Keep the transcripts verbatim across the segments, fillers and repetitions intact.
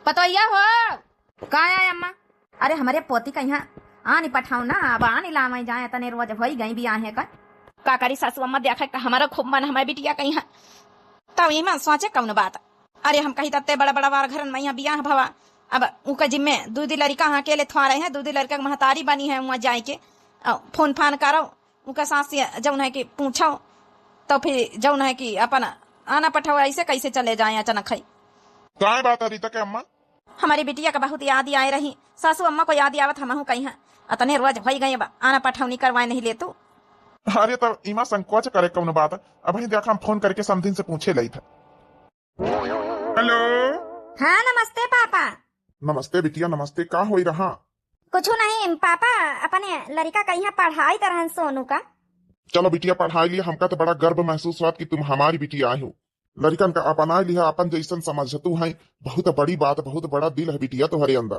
पतोहिया हो। का आय अम्मा? अरे हमरे पोती कहिया आनी पठाओ ना, अब आनी लावै जाए, तने रोज होई गई बियाहे का। का करी सासू अम्मा, देखै का हमरो खूब मन हमरे बिटिया कहिया। तब इमा सोचे कौन बात। अरे हम कही तत्ते बड़ा बड़ा वार घरन मा इहाँ बियाह भवा। अब उका जिम्मे दूधी लड़िका हाँ अकेले थ्वारै है, दूधी लड़िका के महतारी बनी है उहाँ जाए के। अ, फोन फान करो, उका सास से जौन है कि पूछो, तो फिर जौन है कि अपन आना पठाओ, ऐसे कैसे चले जाए अचानक है। काय बात है रीता के अम्मा? हमरी बिटिया का बहुत याद आए रही, सासू अम्मा को याद आवत हमहू कहिया। अतने रोज होई गए, अब आना पठौनी करवाए नहीं ले तू। अरे तब इमा संकोच करे कौन बात, अबहीं देखा हम फोन करके समधिन से पूछे लई था। हेलो। हाँ नमस्ते पापा। नमस्ते बिटिया नमस्ते, का होई रहा? कुछ नहीं पापा, अपने लड़िका कहिया पढ़ाई तरहन सोनू का। चलो बिटिया पढ़ाई लिया, हमका तो बड़ा गर्व महसूस हुआ कि तुम हमारी बिटिया आई हो। लड़िकन का अपनाई लिहा, अपन जैसन समझतू है, बहुत बड़ी बात, बहुत बड़ा दिल है बिटिया तुम्हारे अंदर।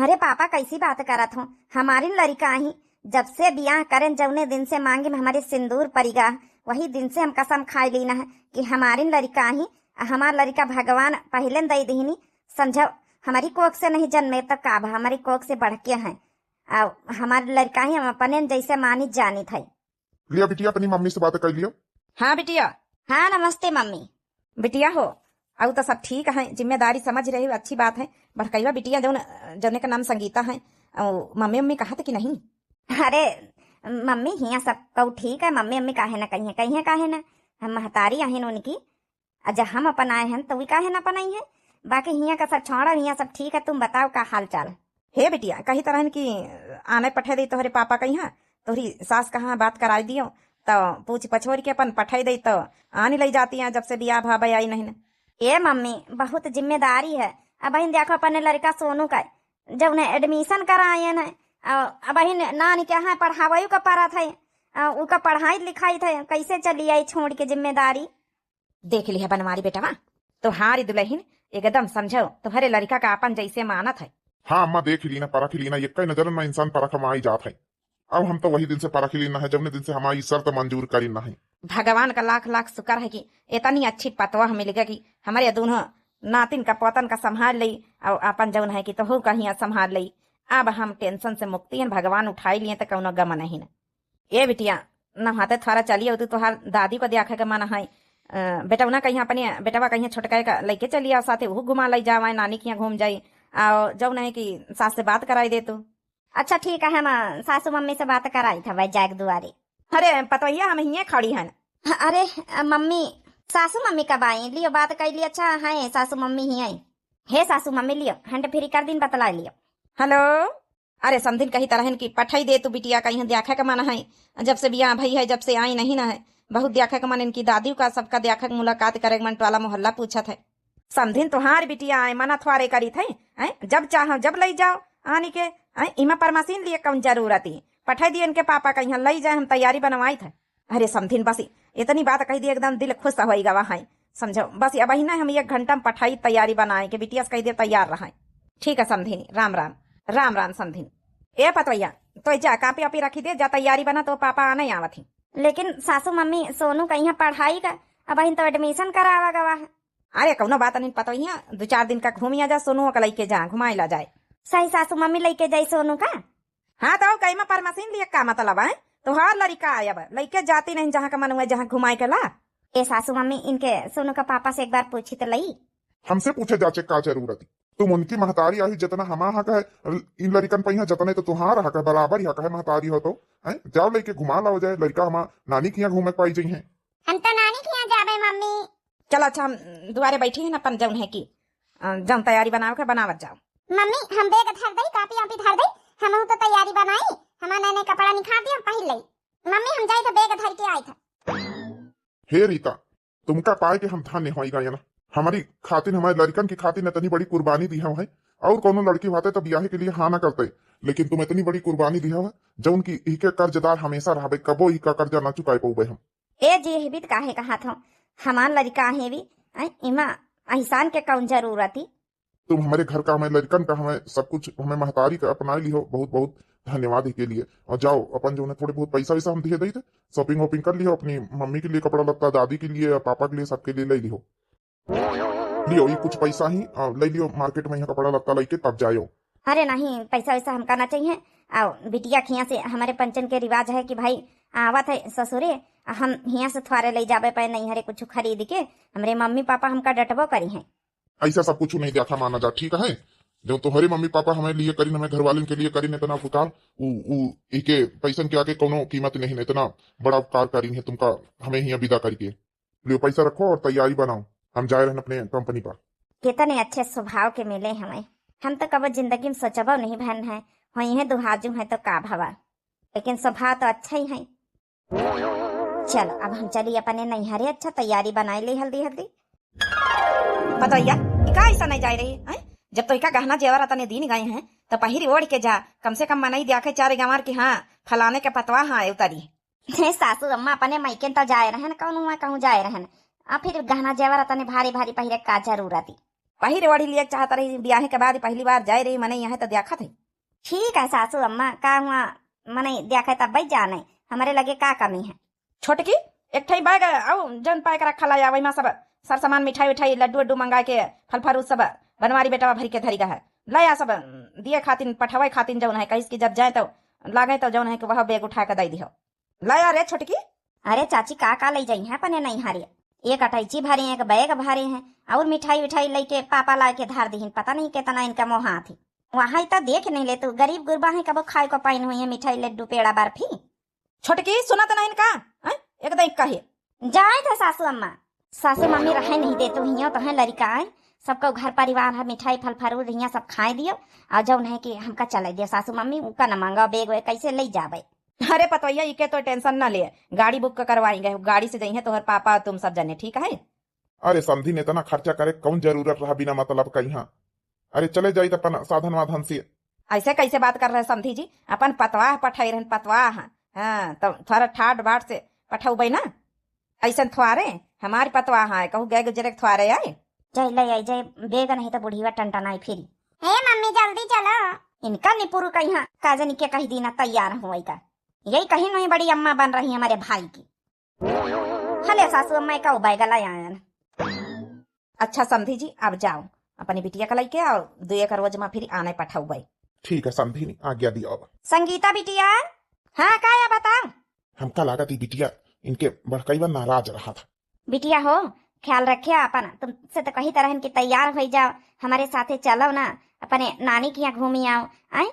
अरे पापा कैसी बात करत हो, हमारी लड़िका ही जब से बियाह करेन जौने दिन से मांगे में हमारे सिंदूर परिगा, वही दिन से हम कसम खाई लीना है कि हमारी लड़िका ही, हमार लड़िका भगवान पहले दे दीनी, समझो, हमारी कोख से नहीं जन्मे तब का अब हमारी कोख से बढ़ के हैं। अब हमार लड़िका ही हम अपने जैसे मानी जानी थे। लिया बिटिया अपनी मम्मी से बात कर लियो। हाँ बिटिया। हाँ नमस्ते मम्मी। बिटिया हो, अउ तो सब ठीक है, जिम्मेदारी समझ रही हो, अच्छी बात है। बड़कैवा बिटिया जौन, जौने का नाम संगीता है, अउ मम्मी उम्मी कहत कि नहीं? अरे मम्मी हियाँ सब कहू ठीक है, मम्मी उम्मी काहे ना कहिए, कहिए काहे ना, हम महतारी आहिन उनकी। आ जब हम अपन आए हैं तो वी काहे ना अपन आई है। बाकी हियाँ का सब छोड़ा, हियाँ सब ठीक है, तुम बताओ का हाल चाल? हे बिटिया, कही तरहन कि आने पठे दे तोहरे पापा कहिया, तोहरी सास कहाँ बात कराई दियो, तो पूछ पछोर के अपन पठे दे तो आनी लई जाती है, जब से बियाह भावे आई नहीं न। ए मम्मी, बहुत जिम्मेदारी है। अबहिन देखो अपने लड़का सोनू का जौने admission कराए हैं, अ, अबहिन नानी के यहाँ पढ़ावयू का परत है, अ, उका पढ़ाई लिखाई थे, कैसे चली आई छोड़ के जिम्मेदारी? देख लिहा बनवारी बेटवा, तोहारी दुलहिन एकदम समझो, तोहरे लड़िका का आपन जैसे मानत है। हाँ अम्मा, देख लीना, परख लीना, एक्कै नजरन मा इंसान परख मा आई जात है। अब हम तो वही दिन से परख लीना है, जौने दिन से हमारी शर्त मंजूर करी ना है। भगवान का लाख लाख शुक्र है कि इतनी अच्छी पतवा मिल गई कि हमारे दोनों नातिन का पोतन का संभाल लई, और आपन जौन है कि तोहू कहिया संभाल लई। अब हम tension से मुक्ति हैं, भगवान उठाई लिए तो कौनो गम नहीं न। ए बिटिया, नहाते थोड़ा चली अउतू, तोहार दादी को देखे के मन है। अ, बेटवना कहिया अपने, बेटवा कहिया छोटका का लइके चली आओ साथे, उहू घुमा लई जावाए, नानी के यहाँ घूम जाई। आओ, जौन है कि सास से बात कराई दे तू। अच्छा ठीक है, हम सासू मम्मी से बात कराई था भाई जाए के दुआरे। अरे पतोहिया, हम हिये खड़ी हन। अरे अ, मम्मी, सासू मम्मी कब आई? लियो बात कर ली। अच्छा है, सासू मम्मी ही आई। हे सासू मम्मी, लियो hand free कर दिन, बतला लियो। हेलो। अरे समधिन कही तरहन की पठाई दे तू बिटिया, कहीं देखे के मन है, जब से बियाह भई है जब से आई नहीं ना है। बहुत देखे के मन इनकी दादी का, सबका देखे के, मुलाकात करे के मन, टोला मोहल्ला पूछत है। समधिन तोहार बिटिया आए, मना थ्वारे करी थे, हैं? जब चाहो जब लई जाओ आनी के, हैं? इमा परमसीन लिए कौन जरूरत ही? पठाई दिए इनके पापा कहीं लई जाए, हम तैयारी बनवाई थे। अरे समधिन बस इतनी बात कही दी, एकदम दिल खुश होई गवा है, समझो। बस अब ही ना हम एक घंटा में पठाई तैयारी बनाए के, बिटिया से कही दे तैयार रहे। ठीक है समधिन, राम राम। राम राम समधिन। ए पतवैया, तो जा कापी वापी रखी दे, जा तैयारी बना, तो पापा आने आवत ही। लेकिन सासू मम्मी, सोनू कहिया पढ़ाई का, अब तो admission करावा गवा है। अरे कौनो बात नहीं पतवैया, दो चार दिन का घूमिया जा, सोनू का लइके जा, घुमाई ला जाए। सही सासू मम्मी, लइके जाई सोनू का? हाँ तो कई में परमसीन लिए का मतलब है? तोहार लड़िका आयब, लइके जाती नहीं जहाँ का मन हुए, जहाँ घुमाए के ला। ए सासू मम्मी, इनके सोनू का पापा से एक बार पूछी तो लई। हमसे पूछे जाचे का जरूरत? तुम उनकी महतारी आही, जितना हमा हक है इन लड़िकन पे, यहाँ जितने तो तुहार हक है, बराबर ही हक है, महतारी हो तो, हैं? जाओ लइके घुमा लाओ जाए, लड़िका हमा नानी के यहाँ घूमे पाई जइहैं। हम तो नानी के यहाँ जाबे मम्मी। चलो अच्छा, हम दुआरे बैठी हैं अपन जौन है कि, अ, जौन तैयारी बनावे के बनावत जाओ। मम्मी, हम bag धर दई, कापी वापी धर दई, हमहू तो तैयारी बनाई, हमार नए नए कपड़ा निकाल दी, हम पहिर लई। मम्मी, हम जाई तो bag धर के आई था। हे रीता, तुमका पाए के हम धन्य होई गए ना। हमारी खातिर, हमारे लड़िकन की खातिर इतनी बड़ी कुर्बानी दिया है, और कोनो लड़की होते तो बियाहे के लिए हाँ ना करते, लेकिन तुम इतनी बड़ी कुर्बानी दिया है, जौन की इके कर्जदार हमेशा रहबे, कबो इका कर्जा ना चुकाए पउबे हम। ए जी, हिबित काहे कहत हो? हमार लड़िका है भी, हैं? इमा एहसान के कौन जरूरत ही? तुम हमारे घर का, हमारे लड़िकन का, हमें सब कुछ, हमें महतारी का अपना लिहो, बहुत बहुत धन्यवाद के लिए। और जाओ, अपन जो उन्हें थोड़े बहुत पैसा वैसा हम दिए दई थे, shopping वॉपिंग कर लिहो, अपनी मम्मी के लिए कपड़ा लत्ता, दादी के लिए, पापा के लिए, सबके लिए ले लिहो। लियो, ये कुछ पैसा ही, आ, ले लियो, मार्केट में यहाँ कपड़ा लत्ता लेके तब जायो। अरे नहीं, पैसा वैसा हमका ना चाहिए। आ, बिटिया खिया से हमारे पंचन के रिवाज है कि भाई आवत है ससुरे, आ हम हिया से थ्वारे ले जाबे पे नैहरे कुछ खरीद के, हमरे मम्मी पापा हमका डटबो करी हैं। ऐसा सब कुछ नहीं देखा माना जा, ठीक है? जो तोहरे मम्मी पापा हमें लिए करीन, हमें घर वालिन के लिए करीन इतना उपकार, उ, उ, इके पैसन के आगे कोनो कीमत नहीं, इतना बड़ा उपकार करीन है तुमका हमें हिया विदा करके। लियो पैसा रखो और तैयारी बनाओ, हम जाए रहन अपने कंपनी पर। कितने अच्छे स्वभाव के मिले हमें, हम तो कबो जिंदगी में सोचबो नहीं भन है, होई है दुहाजू है तो का भवा, लेकिन स्वभाव तो अच्छा ही है। चल अब हम चली अपने नैहरे, अच्छा तैयारी बनाई ले हल्दी हल्दी। पतोहिया, ई का ऐसा नहीं जाए रही हैं? जब तो इका गहना जेवर तने दीन गए हैं तो पहिरी ओढ़ के जा, कम से कम मनई देखे चारे गंवार की हाँ फलाने के पतवा हाँ उतरी। हे सासू अम्मा, अपने मायके तो जाए रहन, कौन हुआ कहूँ जाए रहन, आ फिर गहना जेवर तने भारी भारी पहिरे का जरूरत ही? पहिरे ओढ़ी लिए चाहत रही, ब्याहे के बाद पहली बार जाए रही, मने यहाँ तो देखत है। ठीक है सासू अम्मा, का हुआ मने देखे तब जाने, हमरे लगे का कमी है? छोटकी, एक ठे बैग आउ जौन पैक रखा ला, वही में सब सर सामान, मिठाई उठाई, लड्डू उड्डू मंगा के, फल फरूट सब बनवारी बेटवा भरी के धरी गा है, ले आ सब दिए खातिन, पठवे खातिन जौन है, कहिस कि जब जाए तो लागे तो जौन है कि वह बैग उठा के दे दिहो। ले आ रे छोटकी। अरे चाची, का का ले जाई है अपने नैहरे? एक अटैची भरे हैं, एक बैग भरे हैं, और मिठाई उठाई लेके पापा ला के धार दीहिन, पता नहीं कितना इनका मोह हाथ है। वहाँ तो देख नहीं ले तू, गरीब गुरबा है, कबो खाए को पाइन हुई है मिठाई, लड्डू, पेड़ा, बर्फी। छोटकी, सुनत नहीं का? हैं? एक दई कहे। जाए थे सासू अम्मा, सासू मम्मी रहे नहीं दे तू, हियो तो है लड़का आए, सबको घर परिवार है, मिठाई फल फरूट हिया सब खाए दियो, और जौन है कि हमका चले दियो सासू मम्मी, उनका न मांगा बैग वैग कैसे ले जाबे। अरे पतोहिया, इके तो टेंशन ना ले, गाड़ी बुक करवाएंगे, गाड़ी से जइहे तोहर पापा, तुम सब जने, ठीक है? अरे समधिन, इतना खर्चा करे कौन जरूरत रहा बिना मतलब का यहाँ? अरे चले जाई त अपन साधन वाधन से। ऐसे कैसे बात कर रहे समधी जी? अपन पतवाह पठाई रहन, पतवाह। हाँ, तो थोड़ा ठाट बाट से पठौबै ना। ऐसन थ्वारे हमारी पतवाह आए, कहू गए गुजरे के थ्वारे आए। जय ले आई, जय बेग नहीं तो बुढ़ीवा टनटनाई फिरी। हे मम्मी, जल्दी चलो। इनका निपुरु कहीं, का जनी के कही दीना तैयार हुई का। यही कहीं नहीं बड़ी अम्मा बन रही हमारे भाई की। हले सासू अम्मा का उबाय गला आयन। अच्छा समधी जी, अब जाओ, अपनी बिटिया का लइके आओ, दो एक रोज में फिर आने पठाऊ भाई। ठीक है समधी नी, आज्ञा दियो अब। संगीता बिटिया। हाँ, का या बताओ? हमका लागत ई बिटिया इनके बड़कईवा नाराज रहा था। बिटिया हो, ख्याल रखे अपन, तुमसे तो कही तरह कि तैयार हो जाओ, हमारे साथे चलो ना, अपने नानी के यहाँ घूमी आओ। आए,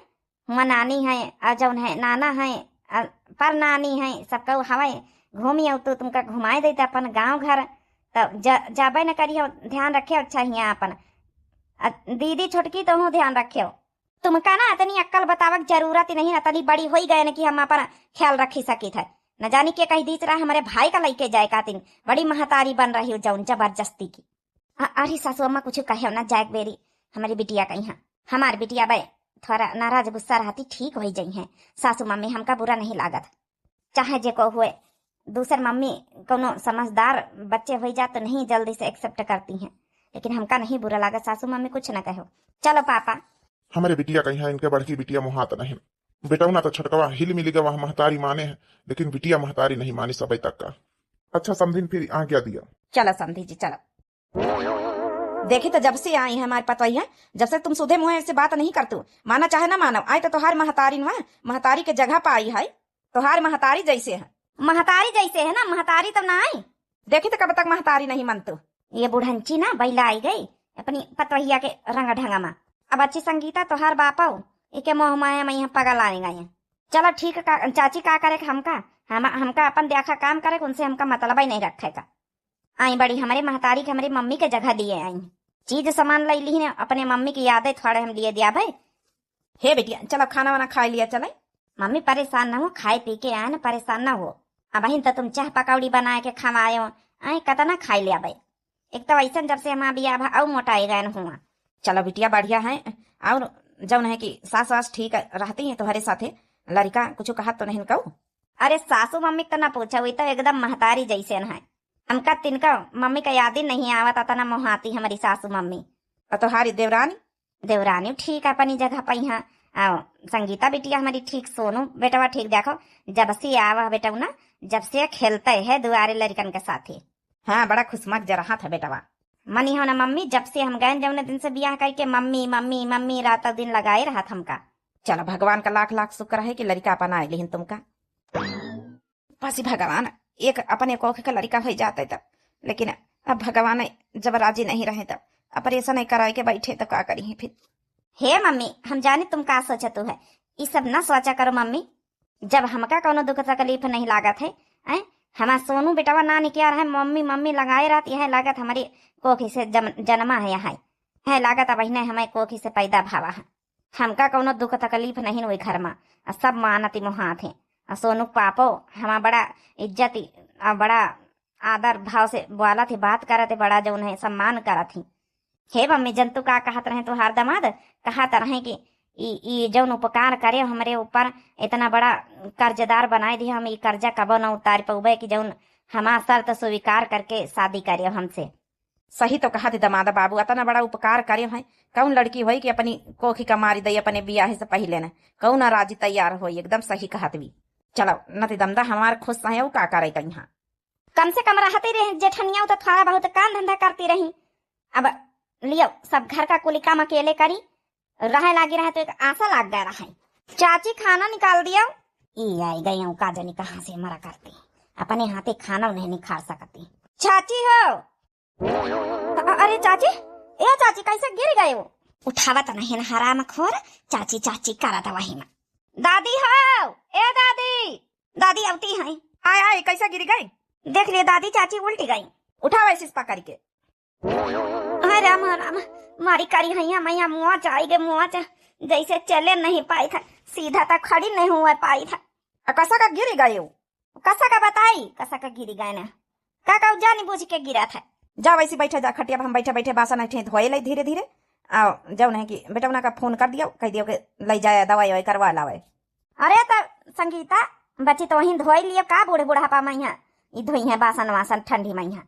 हुआं नानी है, और जौन है नाना है, और पर नानी है, सबका हवाई घूमी आओ, तो तुमका घुमाए देते अपन गांव घर। तो ज-, जाबे न करियो, ध्यान रखे अच्छा हियाँ अपन। आ दीदी छोटकी तो हूँ ध्यान रखे। तुमका ना इतनी अक्कल बतावक जरूरत ही नहीं, इतनी बड़ी होई गए न कि हम अपन ख्याल रखी सकित है। न जानी के कही दीस रहा हमारे भाई का लइके जाए कातिन, बड़ी महतारी बन रही हो जौन जबरदस्ती की। अ-, अरे सासू अम्मा कुछ कहे ना जाए बेरी हमारी बिटिया कहीं। हमार बिटिया बे थोड़ा नाराज गुस्सा रहती, ठीक हो जाई हैं। सासू मम्मी हमका बुरा नहीं लागत, चाहे जे को हुए। दूसर मम्मी कोनो समझदार बच्चे हो जात तो नहीं जल्दी से एक्सेप्ट करती हैं, लेकिन हमका नहीं बुरा लागत, सासू मम्मी कुछ न कहो। चलो पापा। हमारे बिटिया कहीं इनके बड़की बिटिया मुहात नहीं। बेटौना तो छोटकवा हिल मिल गवा महतारी माने है, लेकिन बिटिया महतारी नहीं मानी सबे तक का। अच्छा समधिन फिर आज्ञा दिया। चलो समधी जी चलो। देखी तो जब से आई है हमारे पतवैया, जब से तुम सुधे मुँह से बात नहीं कर तू, माना चाहे ना मानो, आई तो तोहार महतारी नुआ, महतारी के जगह पर आई है, तोहार महतारी जैसे है। महतारी जैसे है ना, महतारी तो ना आई। देखी तो कब तक महतारी नहीं मन तू। ये बुढ़ंची ना बैला आई गई अपनी पतवैया के रंग ढंग मा। अब अच्छी संगीता तोहार बापा हो, इके मोह माया में यहाँ पगल आए गए हैं। चलो ठीक है, का, चाची का करे हमका, हम, हमका अपन देखा काम करे, उनसे हमका मतलब ही नहीं रखे का। आई बड़ी हमरे महतारी के हमरे मम्मी के जगह लिए आई। चीज सामान ले ली ना, अपने मम्मी की यादें थोड़े हम लिए दिया भाई। हे बिटिया, चलो खाना वाना खाए लिया चले। मम्मी परेशान ना हो, खाए पी के आए ना, परेशान ना हो। अब तो तुम चाह पकौड़ी बनाए के खवायो, आई कतना खाए लिया भाई। एक तो ऐसन जब से हमार बियाह भा अउ मोटाई गए हुआ। चलो बिटिया बढ़िया है, और जौन है कि सास वास ठीक रहती है तुम्हारे साथे, लड़का कुछ कहत तो नहीं कहू? अरे सासू मम्मी के तो ना पूछो, वही तो एकदम महतारी जैसे न है। हमका तिनका मम्मी का याद ही नहीं आवत, अतना मोहाती हमारी सासू मम्मी। और तोहारी देवरानी? देवरानी ठीक है अपनी जगह पे यहाँ। आओ, संगीता बिटिया हमारी ठीक, सोनू बेटवा ठीक, देखो जब से आवा बेटऊ ना, जब से खेलते है दुआरे लड़कन के साथे। हाँ, बड़ा खुशमक जरहा था बेटवा। मनी हो ना मम्मी, जब से हम गए जौने दिन से बियाह करके मम्मी मम्मी मम्मी रात दिन लगाए रहत हमका। चलो भगवान का लाख लाख शुक्र है कि लड़का अपन आए लेकिन तुमका। बस भगवान, एक अपने कोख का लड़का हो जाते तब, लेकिन अब भगवान जब राजी नहीं रहे तब ऑपरेशन ही कराए के बैठे तो का करी फिर। हे मम्मी, हम जानी तुम का सोचतू है, ई सब ना सोचा करो मम्मी। जब हमका कौनो दुख तकलीफ नहीं लागत है, हैं? हमार सोनू बेटवा ना निकिया रहे, मम्मी मम्मी लगाए रहत, यह लागत हमारी कोखी से जम-, जन्मा है यहाँ, है लागत अब इन्हें हमें कोखी से पैदा भावा है। हमका कौनो दुख तकलीफ नहीं वही घर में, आ सब मानती मोहात है। आ सोनू पापो हमार बड़ा इज्जत आ बड़ा आदर भाव से बोलत ही, बात करत ही, बड़ा जौन है सम्मान करत ही। हे मम्मी, जन तू का कहत रहे तुहार दामाद, कहत रहे कि ई, ई जौन उपकार करे हमरे ऊपर, इतना बड़ा कर्जदार बनाए दिया, हम ई कर्जा कबो न उतार पउबे कि जौन हमार शर्त स्वीकार करके शादी करे हमसे। सही तो कहत ही दामाद बाबू, इतना बड़ा उपकार करे हैं, कौन लड़की होई कि अपनी कोखी का मारी दई अपने बियाह से पहले न, कौन राजी तैयार होई, एकदम सही कहत भी। चलो नती दमदा हमार खुश है, उ का करे कहीं। कम से कम रहती रही जेठनिया, तो थोड़ा बहुत काम धंधा करती रही। अब लियो, सब घर का कुली काम अकेले करी, रहे लागी रहे तो एक आशा लाग गया रहे। चाची खाना निकाल दियो। ई आई गई हूँ, का जानी कहाँ से मरा करती, अपने हाथे खाना नहीं निकाल सकती। चाची हो। अ-, अरे चाची, ए चाची, कैसे गिर गए हो? उठावत नहीं न हराम खोर, चाची चाची करत वही में। दादी हो, ए दादी। दादी अवती हैं। आय, आय, कैसे गिरी गई? देख लिए दादी, चाची उल्टी गई। उठाओ ऐसे पकड़ के। हाय राम, हाय राम, मारी करी हैया मैया, मोच आई गे मोच, जैसे चले नहीं पाई था, सीधा तक खड़ी नहीं हुआ पाई था। आ कसा का गिरी गई हो? कसा का बताई, कसा का गिरी गए ना, का का जानी बूझ के गिरा था। जा वैसे बैठा जा खटिया पर, हम बैठे बैठे बासन ऐठे धोए ले धीरे धीरे। आ जौन है कि बेटौना का फोन कर दियो, कह दियो कि ले जाए दवाई ववाई करवा लावे। अरे त संगीता, बच्ची तो वहीं धोई लियो का, बूढ़े बुढ़ापा में यहाँ ई धोई है बासन वासन ठंडी में यहाँ।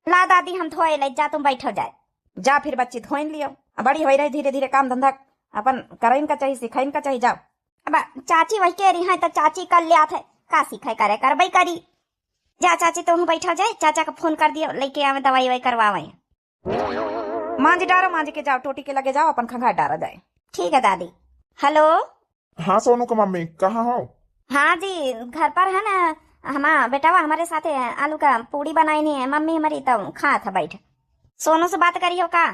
ला दादी, हम धोए ले, जा तुम बैठो जाए। जा फिर बच्ची धोइन लियो, अब बड़ी होई रही, धीरे धीरे काम धंधा अपन करइन का चाहिए, सिखाइन का चाहिए, जाओ। अब चाची वही कह रही है तो चाची कर लिया थे, का सीखे करे करबई करी। जा चाची तुम बैठो जाए, चाचा का फोन कर दियो, लेके आवे दवाई वाई करवावे। मांज डारो, मांज के जाओ, टोटी के लगे जाओ, अपन खंगार डारा जाए। ठीक है दादी। हेलो। हाँ सोनू के मम्मी, कहाँ हो? हाँ जी, घर पर है ना, हमा बेटवा हमारे साथे आलू का पूड़ी बनाई नहीं है मम्मी हमारी, तो खा था बैठ। सोनू से बात करी हो का?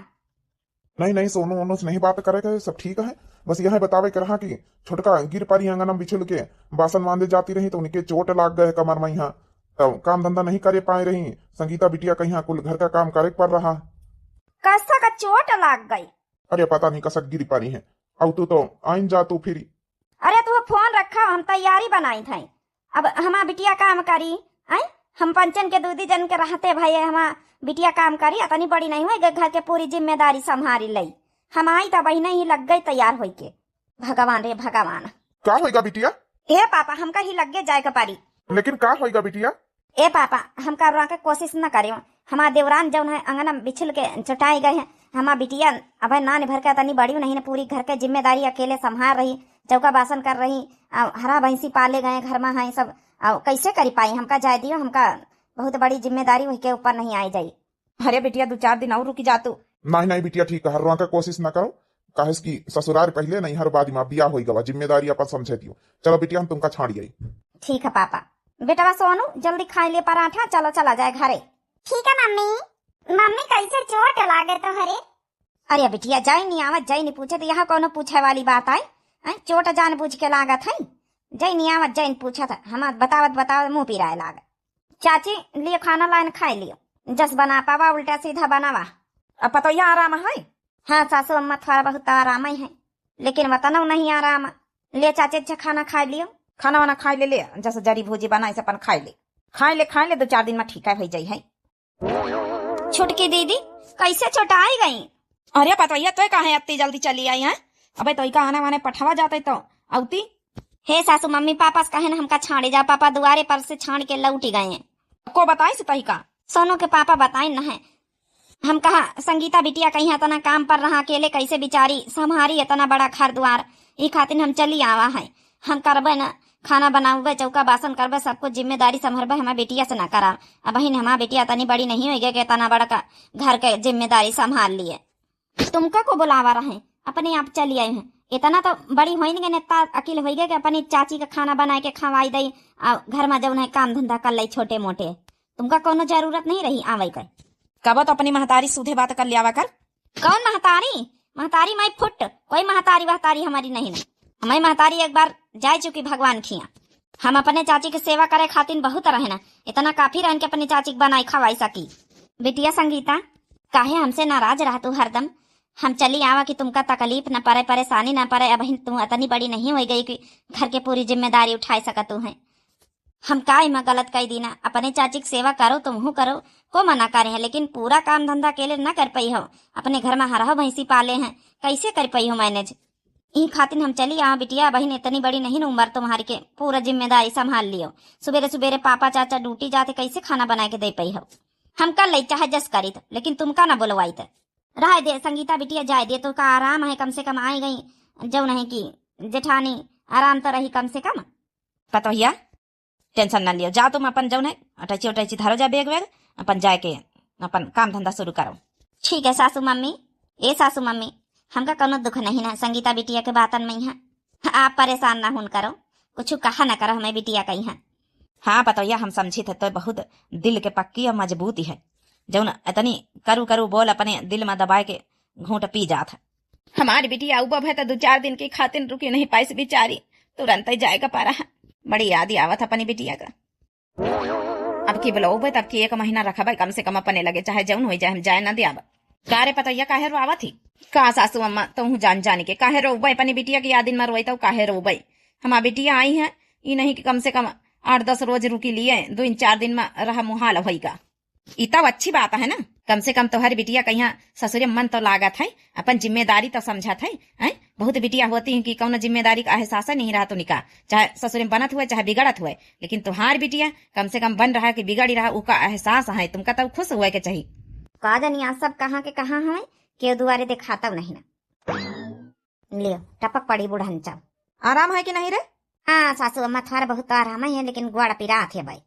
नहीं नहीं सोनू वोनू से नहीं बात करे के, सब ठीक है। बस यह बतावे के रहा कि छोटका गिर परी आंगन में बिछुल के, बासन मांजे जाती रही तो उनके चोट लाग गए कमर में यहाँ, तो काम धंधा नहीं करे पाए रही। संगीता बिटिया कहीं कुल घर का काम करे के पड़ रहा। कसा का चोट लाग गई? अरे पता नहीं कसक गिरी परी है। अब तू तो आइन जा तू फिर। अरे तू फोन रखा, हम तैयारी बनाई थे। अब हमार बिटिया काम करी, आई? हम पंचन के दूधी जन के रहते भाई, हमार बिटिया काम करी, अतनी बड़ी नहीं हुई, घर के पूरी जिम्मेदारी संभारी लई। हम आई त बहिने ही लग गई तैयार होई के। भगवान रे भगवान। का होइगा बिटिया? ए पापा, हमका ही लग्गे जाए के पड़ी। लेकिन का होइगा बिटिया? ए पापा, हमका रोके कोशिश न करियो। हमार देवरान जौन है अंगना में बिछिल के चटाई गए हैं। हमार बिटिया अबे नान भर के तनी बड़ी नहीं न, पूरी घर के जिम्मेदारी अकेले संभाल रही, चौका बासन कर रही, आ हरा भैंसी पाले गए घर में है सब, आ कैसे करी पाई? हमका जाए दियो, हमका बहुत बड़ी जिम्मेदारी वही के ऊपर नहीं आई जाई। अरे बिटिया, दो चार दिन और रुकी जा तू। नहीं नहीं बिटिया, ठीक है, रोके कोशिश न करो, काहे से कि ससुरार पहले नहीं हर बाद में बियाह होई गवा, जिम्मेदारी अपन समझे दियो। चलो बिटिया, हम तुमका छाड़ी आई। ठीक है पापा। बेटवा सोनू, जल्दी खाई ले पराठा, चलो चला जाए घरे। ठीक है मम्मी। मम्मी, कैसे चोट लागे तोहरे? अरे बिटिया, जाई नहीं आवत, जाई नहीं पूछत, यहाँ कौनो पूछे वाली बात आई? हैं, चोट जान बूझ के लागत है? जाई नहीं आवत, जाई नहीं पूछत, हम बतावत बतावत मुंह पिराए लागे। चाची, लियो खाना लाइन खाई लियो, जस बना पावा उल्टा सीधा बनावा। अब पतोहिया आराम है? हाँ सासू अम्मा, थोड़ा बहुत तो आराम ही है, लेकिन वतनौ नहीं आराम। ले चाची, अच्छा खाना खाई लियो। खाना वाना खाई ले, ले जस जरी भूजी बनाई से अपन खाई ले, खाई ले, खाई ले, दो चार दिन में ठीक है, हो जाई है। छोटकी दीदी, कैसे चोटाई गई? अरे पतोहिया, तोय काहे अत्ती जल्दी चली आई है? अबे तोय का आने वाने पठावा जाते तो अउती। हे सासू, मम्मी पापा से कहे न हमका छाड़े जा, पापा दुआरे पर से छाड़ के लौटी गए हैं। को बताई से तही का? सोनू के पापा बताइन न है। हम कहा संगीता बिटिया कहीं इतना काम पर रहा, अकेले कैसे बिचारी संभारी इतना बड़ा घर दुआर, ई खातिर हम चली आवा है। हम करबे न, खाना बनाउबे, चौका बासन करबे, सब कुछ जिम्मेदारी संभरबे, हमार बिटिया से ना कराव। अबहिन हमार बिटिया तनी बड़ी नहीं होइगे कि इतना बड़ा का घर के जिम्मेदारी संभाल लिए। तुमका को बुलावा रहे, अपने आप चली आई हैं। इतना तो बड़ी होइन गए, इतना अकिल होइगे कि अपनी चाची का खाना बनाए के खवाई दई, आ घर में जौन है काम धंधा कर लई छोटे मोटे। तुमका कोनो जरूरत नहीं रही आवे के। कबो तो अपनी महतारी सूधे बात कर लियावा कर। कौन महतारी? महतारी माई फुट, कोई महतारी वहतारी हमारी नहीं ना। हमारी महतारी एक बार जाए चुकी भगवान खिया। हम अपने चाची के सेवा करे खातिर बहुत रहे ना, इतना काफी रहन के अपनी चाची के बनाई खवाई सकी। बिटिया संगीता, काहे हमसे नाराज रह तू हरदम? हम चली आवा कि तुमका तकलीफ न पड़े, परेशानी न पड़े। अबहिन तू इतनी बड़ी नहीं होई गई कि घर के पूरी जिम्मेदारी उठाए सकतू है। हम का इमा गलत कई दीना? अपने चाची के सेवा करो, तुमहू करो, को मना करे है, लेकिन पूरा काम धंधा अकेले न कर पाई हो। अपने घर में हरहो भैंसी पाले हैं, कैसे कर पाई हो मैनेज? ई खातिर हम चली आवा बिटिया, बहिन इतनी बड़ी नहीं न उम्र तुम्हारी के पूरा जिम्मेदारी संभाल लियो। सुबेरे सुबेरे पापा चाचा ड्यूटी जाते, कैसे खाना बनाए के दे पाई हो? हम कर ले चाहे जस करीत, लेकिन तुमका ना बोलवाइत। रह दे संगीता बिटिया, जाए दे, तो का आराम है, कम से कम आई गई जौन है कि जेठानी, आराम तो रही कम से कम। पतोहिया, टेंशन ना लियो, जा तुम अपन जौन है अटैची उटैची धरो जा बैग वैग, अपन जाए के अपन काम धंधा शुरू करो। ठीक है सासू मम्मी। ए सासू मम्मी, हमका कौनो दुख नहीं ना संगीता बिटिया के बातन में है। आप परेशान ना हुन करो, कुछ कहा ना करो हमें बिटिया कही है। हाँ पतोहिया, हम समझी थे तो बहुत दिल के पक्की और मजबूत है, जौन इतनी करू करू बोल अपने दिल में दबाए के घूंट पी जात है। हमारी बिटिया उबब है तो दो चार दिन की खातिर रुकी नहीं पाइस बेचारी, तुरंत ही जाए का पारा है। बड़ी याद आवत है अपनी बिटिया का। अब की बुलाओबे, तब की एक महीना रखबे कम से कम अपने लगे, चाहे जौन होई जाए, हम जाए ना दियाब। का रे पतोहिया, काहे रोआवत ही? का सासू अम्मा, तोहू जान जान के काहे रोबे? अपनी बिटिया की यादिन में रोई तो काहे रोबे? हमार बिटिया आई है, ई नहीं कि कम से कम आठ दस रोज रुकी लिए, दो इन चार दिन में रहा मुहाल होई का। ई तब अच्छी बात है ना, कम से कम तोहरी बिटिया कहिया ससुरे मन तो लागत है, अपन जिम्मेदारी तो समझत है, हैं? बहुत बिटिया होती हैं कि कौनो जिम्मेदारी का एहसास नहीं रहा तो निका, चाहे ससुरे में बनत हुए चाहे बिगड़त हुए, लेकिन तोहार बिटिया कम से कम बन रहा कि बिगड़ी रहा, उका एहसास है, तुमका तब खुश हुए के चाहिए। का जानी आज सब कहाँ के कहाँ हवे, केहू दुआरे देखाता नहीं ना। लियो, टपक पड़ी बुढ़न चाव। आराम है कि नहीं रे? हाँ सासू अम्मा, थोड़ा बहुत तो आराम है, लेकिन ग्वाड़ पिरात है भाई,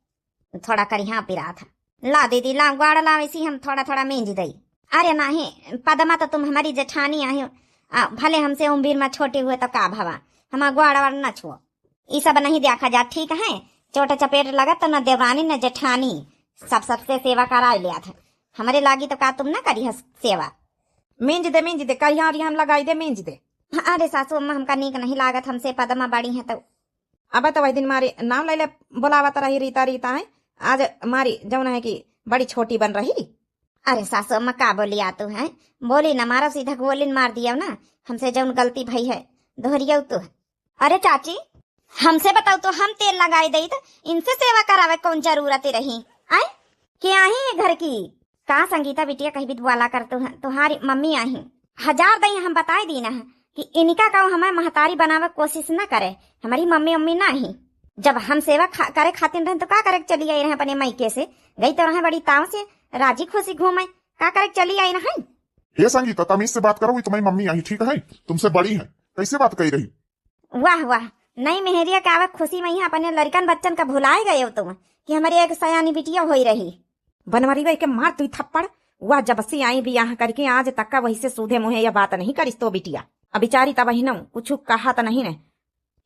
थोड़ा करिहा पिरात है। ला दीदी, ला ग्वाड़ ला, वैसी हम थोड़ा थोड़ा मेंज दई। अरे नाही पदमा, तो तुम हमारी जेठानी आयो, आ, भले हमसे उम्र में छोटे हुए तो का भवा, हमार ग्वाड़ वाड़ न छुओ। ई सब नहीं देखा जा, ठीक है? चोट चपेट लगत तो न देवरानी न जेठानी, सब सबसे सेवा कराए लिया था। हमरे लागी तो का तुम ना करी हस सेवा? मेंज दे, मेंज दे, कहिया रिहन लगाई दे, मेंज दे। अरे सासू अम्मा, हमका नीक नहीं लागत, हमसे पदमा बड़ी है तो। अब तो वही दिन मारी नाम ले ले बोलावत रही, रीता, रीता है, आज मारी जौन है कि बड़ी छोटी बन रही। अरे सासू अम्मा, का बोली आ तू है? बोली न मारो, सीधा गोली न मार दियो ना, हमसे जौन गलती भई है दोहरियो तू। अरे चाची, हमसे बताओ तो हम तेल लगाई दई, तो इनसे सेवा करावे कौन जरूरत रही? आय, के आही ये घर की? का संगीता बिटिया कही बिदवाला कर तू है, तुम्हारी मम्मी आही। हजार दई हम बताई दी ना है कि इनका कहूँ हमें महतारी बनावे कोशिश न करे, हमारी मम्मी उम्मी ना ही। जब हम सेवा खा, करे खातिर रहे तो का करे के चली आई रहे अपने मायके से, गई तो रहे बड़ी ताव से राजी खुशी घूमे, का करे के चली आई रहे? हे संगीता, तमीज से बात करो, ये तुम्हारी मम्मी आई, ठीक है, तुमसे बड़ी है, कैसे बात कही रही? वाह वाह, नई मेहरिया के आवक खुशी में यहाँ अपने लड़कन बच्चन का भुलाए गए हो तुम कि हमारी एक सयानी बिटिया होई रही। बनवरी वही के मार तू थप्पड़। वह जब से आई बियाह करके आज तक का वही से सूधे मुँहे यह बात नहीं करिस तो बिटिया। अब बेचारी तब ही न कुछ कहा तो नहीं ने।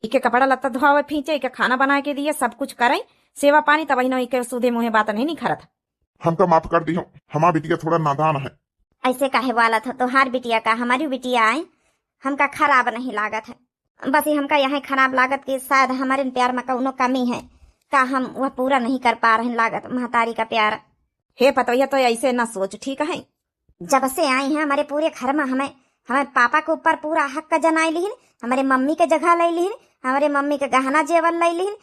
इके कपड़ा लत्ता धोवे फींचे, इके खाना बना के दिए, सब कुछ करे, सेवा पानी, तब ही न इके सूधे मुँहे बात नहीं निखरत। हमका माफ कर दियो, हमार बिटिया थोड़ा नादान है। ऐसे काहे वाला था तोहार बिटिया का, हमारी बिटिया आए, हमका खराब नहीं लागत है। बस ये हमका यह खराब लागत कि शायद हमारे प्यार में कौनो कमी है, का हम वह पूरा नहीं कर पा रहे लागत महतारी का प्यार। हे पतोहिया, तो ऐसे ना सोच, ठीक है? जब से आई हैं हमारे पूरे घर में हमें, हमें पापा के ऊपर पूरा हक जनाई लिहिन, हमारे मम्मी के जगह ले लिहिन, हमारे मम्मी के गहना जेवर ले लिहिन।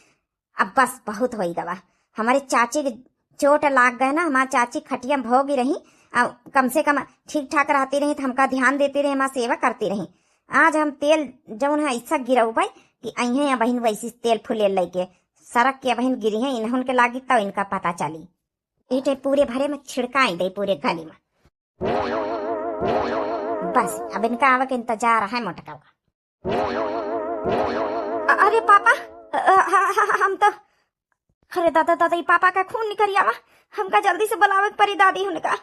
अब बस बहुत होई गवा, हमारे चाची के चोट लाग गए ना, हमार चाची खटिया में भोगी रही, आ, कम से कम ठीक ठाक रहती रही तो हमका ध्यान देती रही, हमार सेवा करती रही। आज हम तेल जौन है ऐसा गिरउबे कि अइहें या बहिन वैसी तेल फुले लेके सड़क के बहिन गिरी हैं, इन्हन के लागी तब इनका पता चली। इटे पूरे भरे में छिड़काई दे पूरे गली में। बस अब इनका आवे के इंतजार है मोटका। अ-, अरे पापा, अ, ह-, ह-, ह-, हम तो, अरे दादा, दादा, ई पापा का खून निकल आवा, हमका जल्दी से बुलावे के पड़ी दादी हुनका।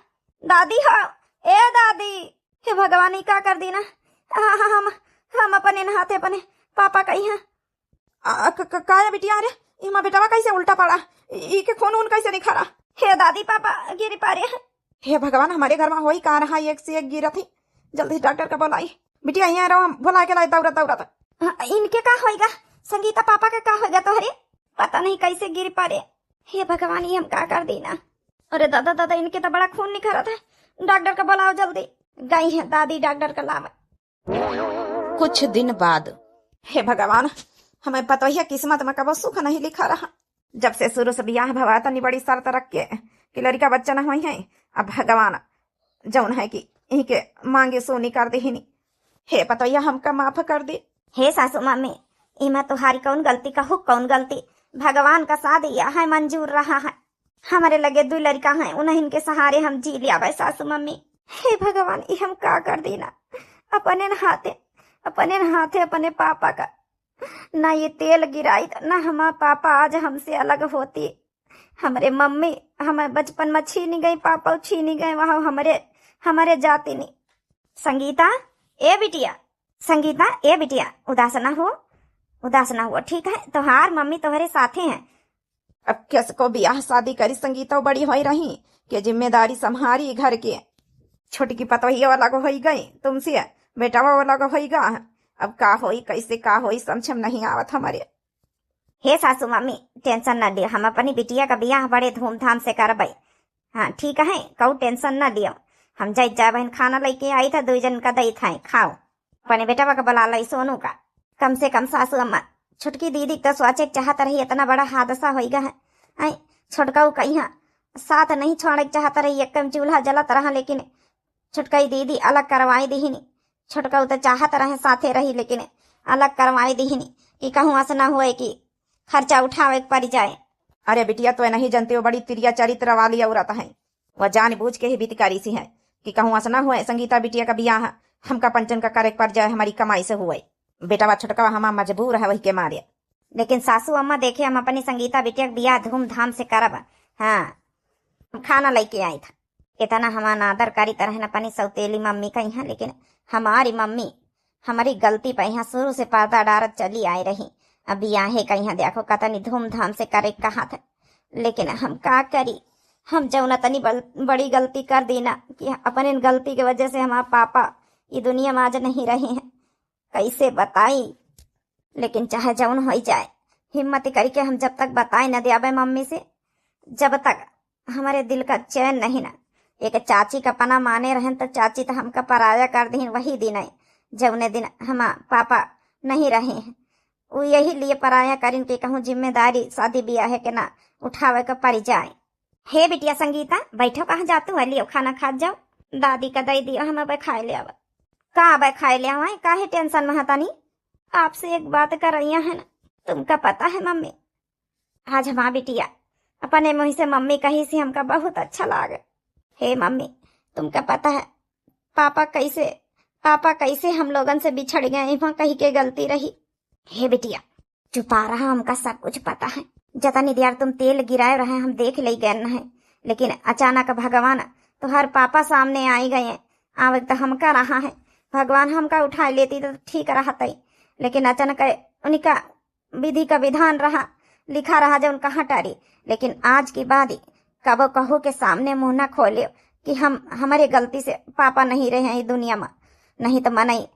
दादी हो, ए दादी, हे भगवान, ई का कर दी ना? हाँ, हाँ, हम, हम अपने न हाथे अपने पापा का यहाँ। आ, क-, क-, का है बिटिया? अरे, इमा बेटवा कैसे उल्टा पड़ा? ई, ई के खून उन कैसे निखरा? हे दादी, पापा गिरी पारे। हे भगवान, हमारे घर में होई का रहा, एक से एक गिरत ही। जल्दी डॉक्टर का बुलाई। बिटिया, यहाँ रहो, हम बुला के लाई दौड़त दौड़त। हाँ, इनके का होइगा? संगीता, पापा के का होइगा तोहरे? पता नहीं कैसे गिर पड़े। हे भगवान, ये हम का कर दी ना। अरे दादा, दादा, इनके तो बड़ा खून निखरत है। डॉक्टर का बुलाओ जल्दी। गई है दादी डॉक्टर का लावे। कुछ दिन बाद। हे भगवान, हमें पतोहिया किस्मत में कबो सुख नहीं लिखा रहा। जब से शुरू से बियाह भवा तनी बड़ी शर्त रख के कि लड़का बच्चा न होई है। अब भगवान जौन है कि इनके मांगे सोनी कर देहिनी। हे पतोहिया, हमका माफ कर दे। हे सासू मम्मी, इमा तुहारी कौन गलती, कहू कौन गलती? भगवान का शादी यह है मंजूर रहा है। हमरे लगे दू लड़का हैं, उन्हीं के सहारे हम जी लियावे सासू मम्मी। हे भगवान, ई हम का कर दी ना? अपने न हाथे, अपने न हाथे अपने पापा का ना ये तेल गिराई, ना हमार पापा आज हमसे अलग होती। हमरे मम्मी हमें बचपन में छीनी गई, पापा छीनी गए, वहाँ हमरे, हमरे जाती नहीं। संगीता, ए बिटिया, संगीता, ए बिटिया, उदास ना हो, उदास ना हो, ठीक है? तोहार मम्मी तोहरे साथे हैं। अब किसको बियाह शादी करी संगीता, बड़ी होई रही, के जिम्मेदारी संभारी घर के। छोटकी पतोहिया अलग होई गई तुमसे, बेटवा अलग होई गा। अब का होई, कैसे का होई, समझ में नहीं आवत हमरे। हे सासू मम्मी, टेंशन न लियो, हम अपनी बिटिया का बियाह बड़े धूमधाम से करबै। हाँ, ठीक है, कऊ टेंशन न लियो। हम जाइत जा बहन, खाना लेके आई था, दुई जन का दई था, खाओ। अपने बेटवा का बुला लाई सोनू का। कम से कम सासू अम्मा, छोटकी दीदी के तो सोचे के चाहत रही, इतना बड़ा हादसा होइगा है। आई छोटका कहीं साथ नहीं छोड़े के चाहत रही, एक चूल्हा जलत रहा, लेकिन छोटकई दीदी अलग करवाई दिहिनी। छोटकऊ तो चाहत रहे साथे रही, लेकिन अलग करवाई दिहिनी कि कहूँ अस ना हुए कि खर्चा उठावे के पड़ जाए। अरे बिटिया, तो नहीं जानती हो, बड़ी तिरिया चरित्र वाली औरत है। वह जानबूझ के ही बीत करी सी है कि कहूँ अस ना हुए संगीता बिटिया का बियाह हमका पंचन का करे के पड़ जाए, हमारी कमाई से हुए। बेटवा छोटकवा हमार मजबूर है वही के मारे। लेकिन सासू अम्मा देखे, हम अपनी संगीता बिटिया के बियाह धूमधाम से करब। हाँ, हम खाना लेके आई था। इतना हमार आदर करी तरह न अपनी सौतेली मम्मी का यहाँ, लेकिन हमारी मम्मी हमारी गलती पे यहाँ शुरू से पर्दा डारत चली आई रही। अब बियाहे का यहाँ देखो कतनी धूमधाम से करे के कहा था, लेकिन हम का करी, हम जौन तनी बल-, बड़ी गलती कर दी ना कि अपने गलती के वजह से हमार पापा ई दुनिया में आज नहीं रहे हैं। कैसे बताई, लेकिन चाहे जौन होई जाए, हिम्मत करके हम जब तक बताए न दियाबे मम्मी से, जब तक हमारे दिल का चैन नहीं ना। एक चाची का पना माने रहन तो चाची तो हमका पराया कर दीन वही दिन है, जौने दिन हमार पापा नहीं रहे हैं। वो यही लिए पराया करिन के कहूँ जिम्मेदारी शादी बियाह के ना उठावे के पड़ जाए। हे बिटिया संगीता, बैठो, कहाँ जातू है, लियो खाना खात जाओ। दादी का दे दियो, हम अब खाए ले आवा। का अब खाए ले आवा, काहे टेंशन में हतानी? आपसे एक बात कर रही है ना, तुमका पता है मम्मी, आज हमार बिटिया अपने मुँह से मम्मी कही से हमका बहुत अच्छा लागे। हे मम्मी, तुमका पता है पापा कैसे, पापा कैसे हम लोगन से बिछड़ गए, इमा कही के गलती रही। हे बिटिया, चुपा रहा, हमका सब कुछ पता है। जतनी देर तुम तेल गिराए रहे, हम देख ले गए हैं, लेकिन अचानक भगवान तोहर पापा सामने आई गए। आवे तो हमका रहा है, भगवान हमका उठाए लेती तो ठीक रहत, लेकिन अचानक उनका विधि का विधान रहा, लिखा रहा जो उनका हटारी। लेकिन आज के बाद कबो कहू के सामने मुँह ना खोले कि हम, हमारे गलती से पापा नहीं रहे हैं ये दुनिया में, नहीं तो मनई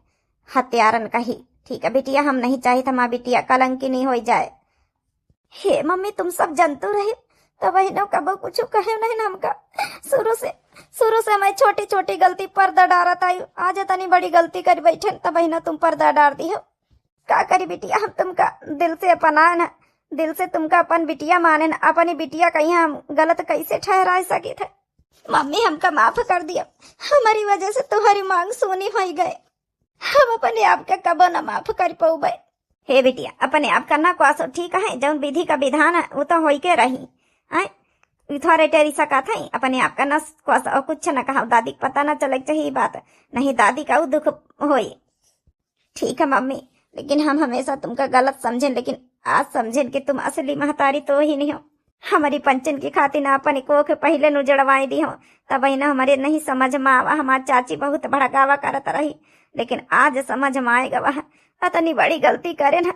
हत्यारन कही। ठीक है बिटिया, हम नहीं चाहित हमार बिटिया कलंकिनी होई जाए। हे मम्मी, तुम सब जनतू रहे, तब बहिनो कबो कुछ कहे नहीं ना हमका। शुरू से, शुरू से हमारी छोटी छोटी गलती पर्दा डारत आई, आज इतनी बड़ी गलती कर बैठे, तब बहिनो तुम पर्दा डार दी हो। का करी बिटिया, हम तुमका दिल से अपनाए ना, दिल से तुमका अपन बिटिया माने ना, अपनी बिटिया कहीं हम गलत कैसे ठहरा सके थे? मम्मी, हमका माफ कर दिया, हमारी वजह से तुम्हारी मांग सूनी होई गए। हम अपने आप के कबो न माफ कर पउबे। हे बिटिया, अपने आप का ना क्वासो, ठीक है, जौन विधि का विधान है, वो तो होई के रही। आय, ई थोड़े टेरी सकत है, अपने आप का ना क्वासो, और कुछ न कहा, दादी के पता ना चले के चाहिए ई बात, नहीं दादी का उ दुख होई। ठीक है मम्मी, लेकिन हम हमेशा तुमका गलत समझें, लेकिन आज समझेन कि तुम असली महतारी तोहिन हो। हमरी पंचन की खातिर आपन कोख पहिले नु जड़वाई दिहो, तबहिन हमरे नहीं समझ मा आवा। हमार चाची बहुत भड़कावा करत रही, लेकिन आज समझ मा आए गवा है, अतनी बड़ी गलती करेन।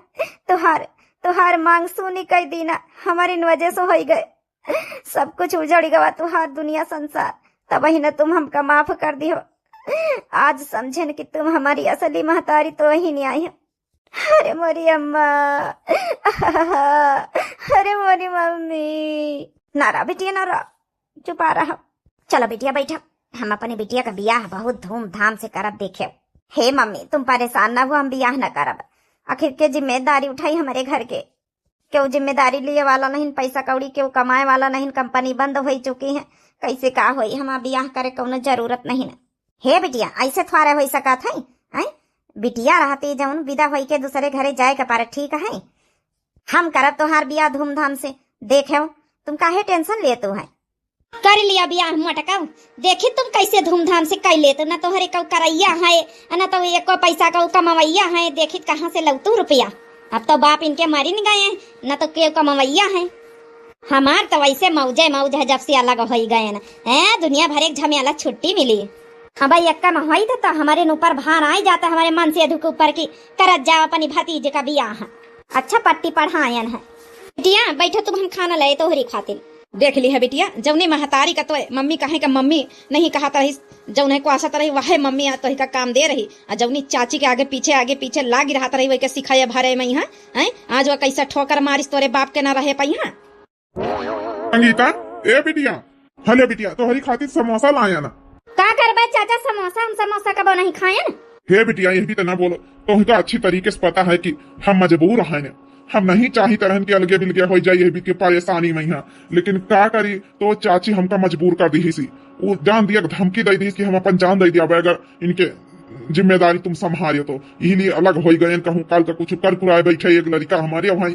तुहार, तुहार मांग सूनी कई दीना, हमरी वजह से होई गए। सब कुछ उजड़ गवा, तुहार दुनिया संसार, तबहिन तुम हमका माफ कर दिहो। आज समझेन कि तुम हमारी असली महतारी तोहिन आई हो। अरे मोरी अम्मा, अरे मोरी मम्मी। ना रहा बिटिया, ना रहा, चुपा रहा। चलो बिटिया बैठा, हम अपने बिटिया का बियाह बहुत धूमधाम से करब। देखे, हे मम्मी, तुम परेशान ना हो, हम बियाह ना करब। आखिर के जिम्मेदारी उठाई हमरे घर के? केहू जिम्मेदारी लिए वाला नहीं, पैसा कौड़ी केहू कमाए वाला नहीं, कंपनी बंद हो चुकी है, कैसे का होई? हमार बियाह करे कौनो जरूरत नहीं ना। हे बिटिया, ऐसे थोड़े हो सकत है, हैं? बिटिया रहती जौन विदा होई के दूसरे घरे जाए के पारे, ठीक है? हम करब तोहार बियाह धूमधाम से। देखे, तुम काहे टेंशन लेत हो? कर लिया बियाह मटकाऊ, देखी तुम कैसे धूमधाम से कर लेत। न तोहरे कऊ करैया है, न तो एको पैसा कऊ कमवैया है। देखी कहाँ से लौतू रुपया। अब तो बाप इनके मरिन गए हैं, न तो केहू कमवैया है। हमार तो वैसे मौजे मौज है, जब से अलग हो गए ना। हैं, दुनिया भर एक झमेला छुट्टी मिली। हाँ भाई, एक कम होई तो, तो हमारे ऊपर भार आई जाता, हमारे मन से दुख ऊपर की करत जाओ अपनी भतीजे का बियाह। अच्छा पट्टी पढ़ायन है। बिटिया बैठो तुम, हम खाना लाए तोहरी खातिर। देख ली है बिटिया, जौने महतारी का तो मम्मी कहे का मम्मी नहीं कहत रही, जौने को आसत रही वह मम्मी आज तोही का काम दे रही, आ जौनी चाची के आगे पीछे आगे पीछे लागी रहत रही वही के सिखाए भरे में यहाँ, हैं? आज वह कैसा ठोकर मारिस तोरे बाप के ना रहे पइहाँ। संगीता, ए बिटिया, हले बिटिया, तोहरी खातिर समोसा लाया ना। का करबे चाचा समोसा, हम समोसा कबो नहीं खायन। हे बिटिया, यह भी तो ना बोलो, तोहका अच्छी तरीके से पता है कि हम मजबूर हैं, हम नहीं चाहित रहन कि अलगे बिलगे हो जाए, यह भी के परेशानी में है, लेकिन का करी, तो चाची हमका मजबूर कर दी सी। वो जान दिया, धमकी दे दी कि हम अपन जान दे दिया अगर इनके जिम्मेदारी तुम संभालियो तो, यही लिए अलग हो गए। कहूँ काल का कुछ कर कुराए बैठे एक लड़का हमारे वहाँ।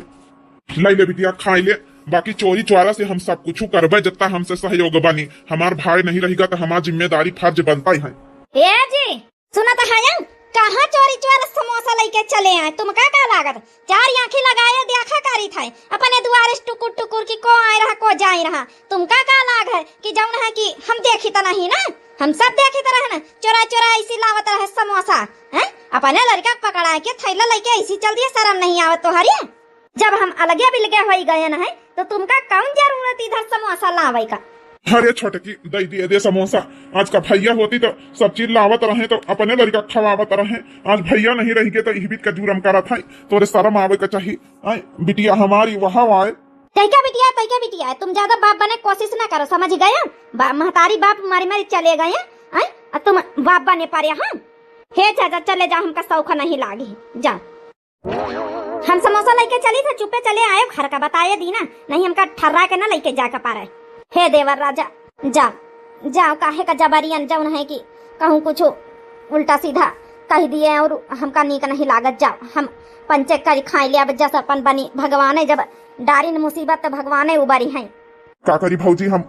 लाई ले बिटिया, खाई ले, बाकी चोरी चोरा से हम सब कुछ करबे, जितना हमसे सहयोग बनी। हमार भाई नहीं रहेगा तो हमार जिम्मेदारी फर्ज बनता ही है। ए जी, सुनत हया, कहाँ चोरी चोरा समोसा लेके चले आए? तुमका का लागत? चार आँखी लगाए देखा करी था अपने दुआरे से टुकुर टुकुर की को आए रहा, को जाए रहा। तुमका का लाग है कि जौन है कि हम देखी तो नहीं ना, हम सब देखी तो रहे ना, चोरा चोरा ऐसी लावत रहे समोसा, हैं? अपने लड़का पकड़ा के थैला लेके ऐसी चल दिए, शर्म नहीं आवत तोहरी? जब हम अलगे बिलगे होई गए न है, तो तुमका कौन जरूरत इधर समोसा लावे का? अरे छोटकी, दे दिए दे समोसा। आज का भैया होती तो सब चीज लावत रहे, तो अपने लड़का खवावत रहे। आज भैया नहीं रह गए, तो यही बीत का जुरम करत है। तोरे शर्म आवे का चाहिए। आय, बिटिया हमारी वहाँ आए। तैका बिटिया, तैका बिटिया, तुम ज्यादा बाप बने कोशिश ना करो, समझ गया? बा-, महतारी बाप मारी मारी चले गए, आय, अब तुम बाप बने पारे, हाँ? हे चाचा, चले जा, हमका सौख नहीं लागी, जा। हम समोसा लेके चली थे, चुप्पे चले आए घर का, बताए दीना, नहीं हमका ठर्रा के ना लेके जाए के पारे। हे देवर राजा, जाओ, जाओ, काहे का जबरियन जौन है कि कहूँ कुछ उल्टा सीधा कह दिए और हमका नीक नहीं लागत। जाओ, हम पंचे करी खाई ले, अब जस अपन बनी, भगवाने जब डारिन मुसीबत तो भगवाने उबरी हैं। का करी भौजी, हम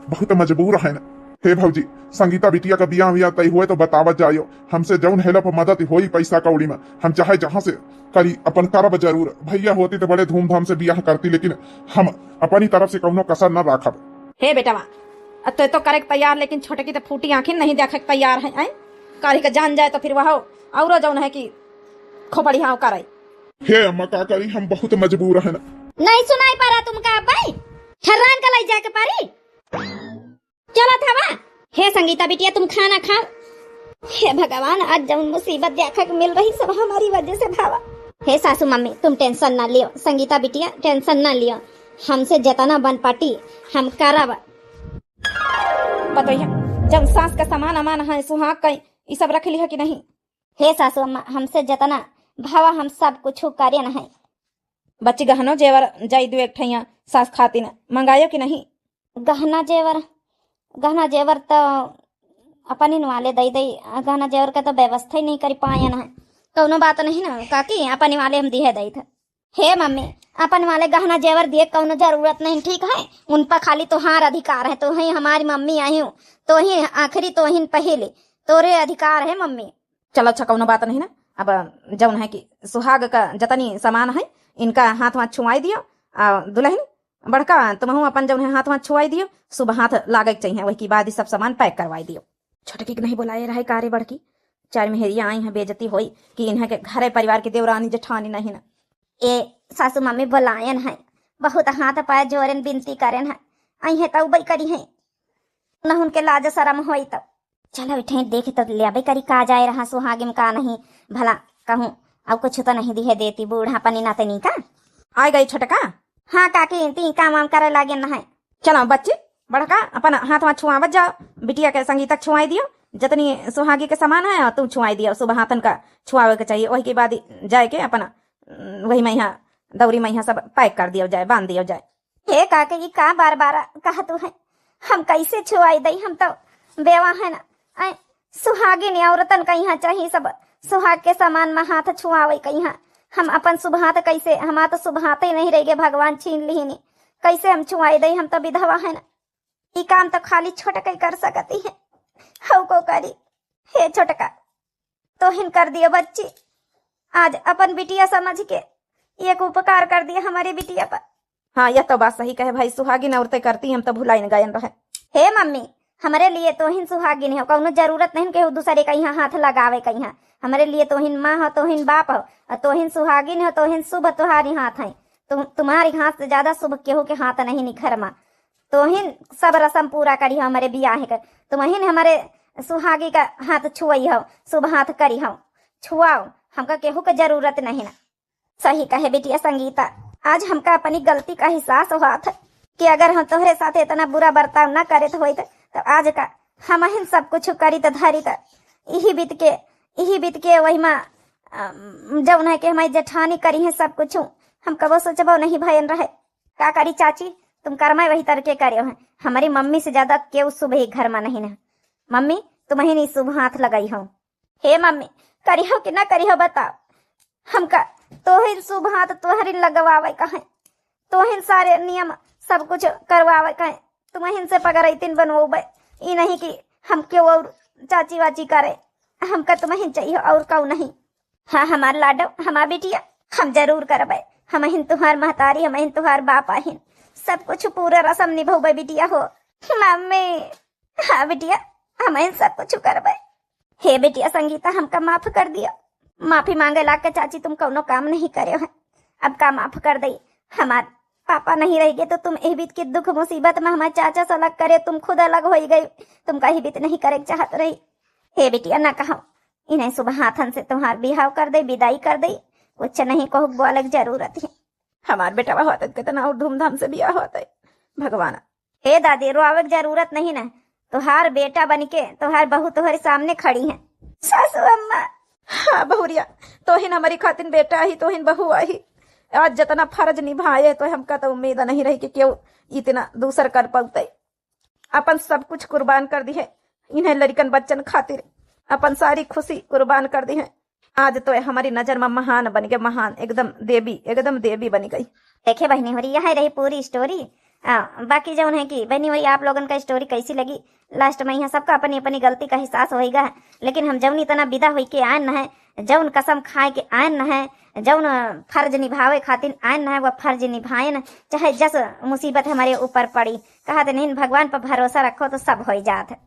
बहुत मजबूर हैं। हे भौजी, संगीता बिटिया का बियाह वियाह तय हुए तो बतावत जायो, हमसे जौन help मदद होई पैसा कौड़ी में, हम चाहे जहाँ से करी, अपन करब जरूर। भैया होती तो बड़े धूमधाम से बियाह करती, लेकिन हम अपनी तरफ से कौनो कसर न राखब। हे बेटवा, अब तो, तो करे के तैयार, लेकिन छोटकी तो फूटी आँखिन नहीं देखे के तैयार है, हैं? काल्हि का जान जाए तो फिर वह औरो जौन है कि खोपड़ी हाँव करे। हे अम्मा, का करी, हम बहुत मजबूर है ना। नहीं सुनाई पा रहा तुमका अब्बाई? ठर्रान का लई जाए के पारी? चलत हवा। हे संगीता बिटिया, तुम खाना खाओ। हे भगवान, आज जौन मुसीबत देखा के मिल रही, सब हमारी वजह से भावा। हे सासू मम्मी, तुम tension ना लियो। संगीता बिटिया, tension ना लियो। हमसे जितना बन पटी, हम करब। बतैया, जब सास का सामान अमान है, सुहाग का, ई सब रख लिया कि नहीं? हे सासू अम्मा, हमसे जितना भावा, हम सब कुछ करेन है। बच्ची, गहनो जेवर जाई दू एक ठैया सास खातिन मंगायो कि नहीं? गहना जेवर, गहना जेवर तो अपनिन वाले दई दई, गहना जेवर का तो व्यवस्था ही नहीं करी पायन है। कौनो बात नहीं ना काकी, अपने वाले हम दिहे दई थे। हे मम्मी, अपन वाले गहना जेवर दिए कौनो जरूरत नहीं, ठीक है? उन पर खाली तोहार अधिकार है, तो ही हमारी मम्मी आई हूँ, तो ही आखिरी, तो ही पहले, तोरे अधिकार है मम्मी। चलो अच्छा, कौनो बात नहीं ना, अब जौन है कि सुहाग का जतनी सामान है, इनका हाथ वाथ छुआई दियो। आ दुलहिन बड़का, तुमहू अपन जौन है हाथ वाथ छुआई दियो, शुभ हाथ लागे के चाहिए, वही के बाद ही सब सामान pack करवाई दियो। छोटकी के नहीं बुलाए रहे का रे बड़की? चार मेहरिया आई हैं, बेइज्जती होई कि इन्हें के घरे परिवार के देवरानी जेठानी नहीं ना। ए सासू मम्मी बुलायन है, बहुत हाथ पाए जोरन बिनती करन है, आई हैं तउ बई करी हैं, न उनके लाज शरम होई तउ। चलो इठे देख तो लेबे करी का जाए रहा सुहागी में का नहीं, भला कहूँ अब कुछ तो नहीं दिहे देती बूढ़ा पनी नातनी का। आ गई छोटका। हाँ काकी, ती काम वाम करे लागे न है। चलो बच्ची, बड़का अपन हाथ वाथ छुआवत जाओ, बिटिया के संगीता के छुआई दियो, जतनी सुहागी के सामान है तू छुआई दियो, शुभ हाथन का छुआवे के चाहिए, वही के बाद जाए के अपन वही में यहाँ दौरी में यहाँ सब pack कर दियो जाए, बांध दियो जाए। हे काकी, ई का बार बार कहतू है, हम कैसे छुआई दई, हम तो बेवा है ना। ऐ सुहागिन औरतन का यहाँ चाहिए सब सुहाग के सामान में हाथ छुआवे का यहाँ, हम अपन शुभ हाथ कैसे, हमार तो शुभ हाथ ही नहीं रह गए, भगवान छीन लिहिनी, कैसे हम छुआई दई, हम तो विधवा है ना। ई काम तो खाली छोटका ही कर सकती है, हऊ को करी। हे छोटका, तोहिन कर दियो बच्ची, आज अपन बिटिया समझ के एक उपकार कर दिया हमारी बिटिया पर। हाँ, यह तो बात सही कहे भाई, सुहागिन औरतें करती, हम तो भुलाइन गयन रहे। हे मम्मी, हमरे लिए तोहिन सुहागिन हो, कौनो जरूरत नहीं केहू दूसरे का यहाँ हाथ लगावे का यहाँ। हमरे लिए तोहिन माँ हो, तोहिन बाप हो, और तोहिन सुहागिन हो, तोहिन शुभ तुम्हारी हाथ है। तुम, तुम्हारी हाथ से ज्यादा शुभ केहू के हाथ नहीं निखरमा। तोहिन सब रसम पूरा करिहो हमरे बियाह के, तुमहिन हमरे सुहागी का हाथ छुअइहो, शुभ हाथ करिहो, छुआओ, हमका केहू के जरूरत नहीं ना। सही कहे बिटिया संगीता, आज हमका अपनी गलती का एहसास होत है कि अगर हम तोहरे साथ इतना बुरा बर्ताव ना करत होइत तो आज का हमहिन सब कुछ करित धरित। इही बीत के, इही बीत के वही माँ, अम, जौन है कि हमारी जेठानी करी है सब कुछ, हम कबो सोचबो नहीं भयन रहे। का करी चाची, तुम कर्मा वही तरके करे हो। हमारी मम्मी से ज्यादा केहू शुभ ही घर में नहीं ना। मम्मी, तुमहिन ई शुभ हाथ लगाई हो। हे मम्मी, करिहो कि ना करिहो बताओ। हमका तोहिन शुभ हाथ तोहरिन लगवावे का है, तोहिन सारे नियम सब कुछ करवावे का है, तुमहिन से पगरैतिन बनवोबे। ई नहीं कि हम केहू और चाची वाची करे, हमका तुमहिन चाहिए और कऊ नहीं। हाँ हमार लाडो, हमार बिटिया, हम जरूर करबे। हमहिन तुहार महतारी, हमहिन तुहार बाप आहिन, सब कुछ पूरा रसम निभौबे बिटिया हो। मम्मी। हाँ बिटिया, हमहिन सब कुछ करबे। हे बिटिया संगीता, हमका माफ कर दिया। माफी मांगे लाग के चाची तुम कौनो काम नहीं करे हो, अब का माफ कर दई। हमार पापा नहीं रह गए तो तुम एह बीत के दुख मुसीबत में हमारे चाचा से अलग करे, तुम खुद अलग हो गई, तुमका ही बीत नहीं करे के चाहत रही। हे बिटिया ना कहो, इन्हें शुभ हाथन से तुम्हार बिहाव कर दे, विदाई कर दे, कुछ नहीं कहू बोले के जरूरत है। हमार बेटवा होत कितना और धूमधाम से बियाह होत है। भगवान। हे दादी, रोआवे के जरूरत नहीं ना, तोहार बेटा बन के तोहार बहू तोहरे सामने खड़ी है। सासू अम्मा। हाँ बहुरिया, तोहिन हमारी खातिन बेटा ही, तोहिन बहू आही। आज जितना फर्ज निभाए तो हमका तो उम्मीद नहीं रही कि केहू इतना दूसर कर पौते। अपन सब कुछ कुर्बान कर दिहे, इन्हें लड़िकन बच्चन खातिर अपन सारी खुशी कुर्बान कर दिहे। आज तो हमारी नजर में महान बन गए, महान, एकदम देवी, एकदम देवी बन गई। देखे बहनी होरी, यह रही पूरी story। आ, बाकी जौन है कि बहनी होरी, आप लोगन का story कैसी लगी, last में यहाँ सबका अपनी अपनी गलती का एहसास होइगा। लेकिन हम जौन इतना विदा होई के आयन न है, जौन कसम खाए के आयन न है, जौन फर्ज निभावे खातिर आयन न है, वह फर्ज निभायन, चाहे जस मुसीबत हमारे ऊपर पड़ी। कहा तो नहीं, भगवान पर भरोसा रखो तो सब हो जात है।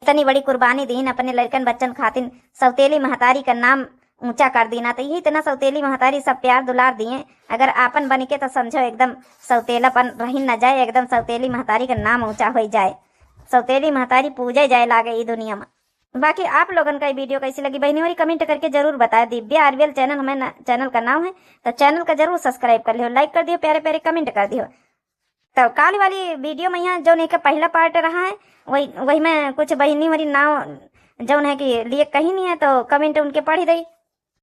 इतनी बड़ी कुर्बानी दीन अपने लड़कन बच्चन खातिर, सौतेली महतारी का नाम ऊंचा कर दीना। तो यही इतना सौतेली महतारी सब प्यार दुलार दिए, अगर आपन बन के तो समझो एकदम सौतेलापन रही न जाए, एकदम सौतेली महतारी का नाम ऊंचा हो जाए। सौतेली महतारी पूजे जाए लागे ई दुनिया में। बाकी आप लोगन का ई video कैसी लगी बहनी होरी, comment करके जरूर बताए। दिव्या आरवीएल channel हमें न-, channel का नाम है, तो channel का जरूर subscribe कर लियो, like कर दियो, प्यारे प्यारे comment कर दियो। तो काल वाली video में यहाँ जौन एक पहला part रहा है, वही, वही में कुछ बहनी होरी नाव जौन है कि लिए कहीं नहीं है, तो comment उनके पढ़ ही दई।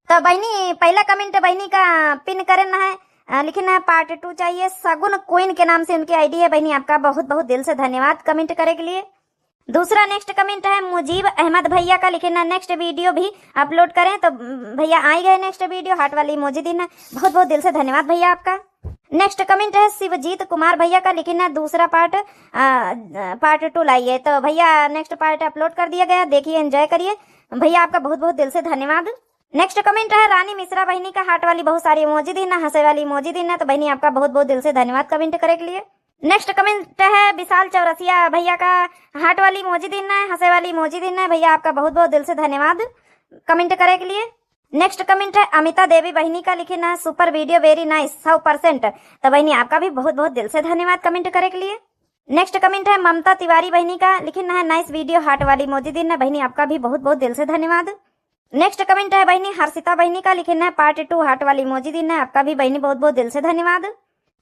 तो बहनी, पहला comment बहनी का pin करे ना है, अ, लिखे ना है, part two चाहिए, सगुन queen के नाम से उनकी ID है। बहनी, आपका बहुत बहुत दिल से धन्यवाद comment करे के लिए। दूसरा next comment है मुजीब अहमद भैया का, लिखे ना next video भी upload करें। तो, उम, भैया आ ही गए next video, heart वाली emoji दी ना। बहुत बहुत दिल से धन्यवाद भैया आपका। Next comment है शिवजीत कुमार भैया का, लिखे ना दूसरा part, आ, part two लाइए। तो भैया next part upload कर दिया गया, देखिए enjoy करिए। भैया आपका बहुत बहुत दिल से धन्यवाद। Next comment है रानी मिश्रा बहिनी का, heart वाली बहुत सारी emoji दीन है, हंसे वाली emoji दीन है। तो बहिनी, आपका बहुत बहुत दिल से धन्यवाद comment करे के लिए। Next comment है विशाल चौरसिया भैया का, heart वाली emoji दीन है, हंसे वाली emoji दीन है। भैया, आपका बहुत बहुत दिल से धन्यवाद comment करे के लिए। Next comment है अमिता देवी बहिनी का, लिखिन है super video, very nice, सौ percent। तो बहिनी, आपका भी बहुत बहुत दिल से धन्यवाद comment करे के लिए। Next comment है ममता तिवारी बहिनी का, लिखिन है nice video, heart वाली emoji दीन है। बहिनी, आपका भी बहुत बहुत दिल से धन्यवाद। Next comment है बहिनी हर्षिता बहिनी का, लिखिन है part two, heart वाली emoji दीन है। आपका भी बहिनी बहुत बहुत दिल से धन्यवाद।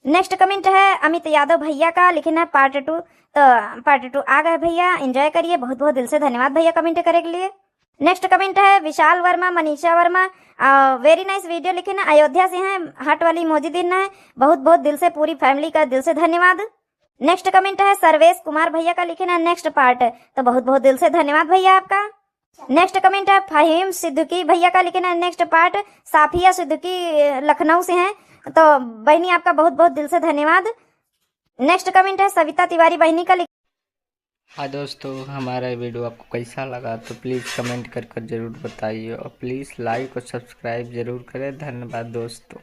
Next comment है अमित यादव भैया का, लिखिन है part two। तो part two आ गए भैया, enjoy करिए। बहुत बहुत दिल से धन्यवाद भैया comment करे के लिए। Next comment है विशाल वर्मा, मनीषा वर्मा, आ, very nice video, लिखिन है अयोध्या से हैं, heart वाली emoji दीन है। बहुत बहुत दिल से पूरी family का दिल से धन्यवाद। Next comment है सर्वेश कुमार भैया का, लिखिन है next part। तो बहुत बहुत दिल से धन्यवाद भैया आपका। Next comment है फहीम सिद्दीकी भैया का, लिखिन है next part। साफिया सिद्दीकी, अ, लखनऊ से हैं। तो बहिनी, आपका बहुत बहुत दिल से धन्यवाद। Next comment है सविता तिवारी बहिनी का, लिख- हाँ दोस्तों, हमारा ये video आपको कैसा लगा तो please comment कर कर जरूर बताइए और please like और subscribe जरूर करें। धन्यवाद दोस्तों।